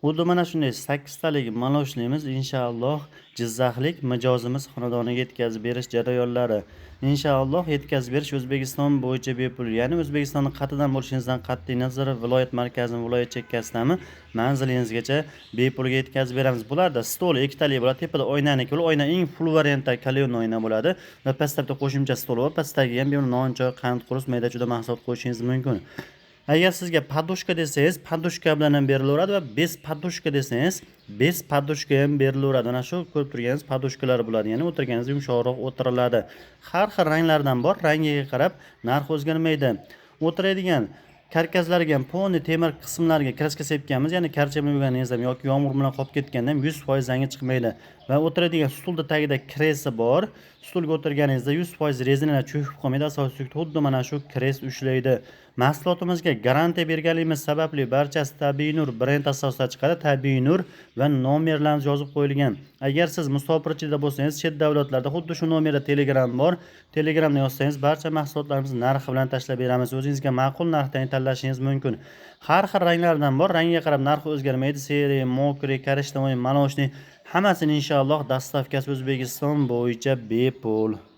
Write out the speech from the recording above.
Xuddi mana shunday 8 talik молочный miz, inshaalloh, jizzaxlik mijozimiz xonadoniga yetkazib berish jarayonlari. Inshaalloh, yetkazib berish O'zbekiston bo'yicha bepul, ya'ni O'zbekistonni qayerdan bo'lishingizdan qat'iy nazar, viloyat markazimi, viloyat chekkasidami, manzilingizgacha bepulga yetkazib beramiz. Bularda stol ikkitalik bo'ladi, tepada oynaniki bo'ladi, oyna eng full variantda каленый oyna bo'ladi va pastda bitta qo'shimcha stol bor. Pastdagiga ham bemalol non, choy, qand, qurus, mayda chuyda mahsulot qo'yishingiz mumkin. Agar sizga подушка desangiz, подушка bilan ham berilaveradi va без подушка desangiz, без подушка ham berilaveradi. Mana shu ko'rib turganingiz подушка lar bo'ladi, ya'ni o'tirganingizda yumshoqroq o'tiriladi. Har xil ranglardan bor, rangiga qarab narx o'zgarmaydi. O'tiradigan karkaslarga ham, полный temir qismlariga краска sepganmiz, ya'ni karcha bilan yuvganingizda ham yoki yomg'ir bilan qolib ketganda ham 100% rangi chiqmaydi. Va o'tiradigan stulda tagida kresi bor. Stulga o'tirganingizda 100% rezinalar cho'kib qolmaydi, asosiysi xuddi mana shu kres ushlaydi. Mahsulotimizga garantiya berganligimiz sababli barchasi Tabiiy nur brend asosida chiqadi. Tabiiy nur va nomerlarimiz yozib qo'yilgan. Agar siz musofirchilikda bo'lsangiz, chet davlatlarda, xuddi shu nomerda Telegram bor. Telegramda yozsangiz, barcha mahsulotlarimizni narxi bilan tashlab beramiz. O'zingizga ma'qul narxdan tanlashingiz mumkin. Har xil ranglardan bor, rangiga qarab narxi o'zgarmaydi. Серый, мокрый, коричневый, молочный, hammasini, inshaalloh, доставка si O'zbekiston bo'yicha bepul.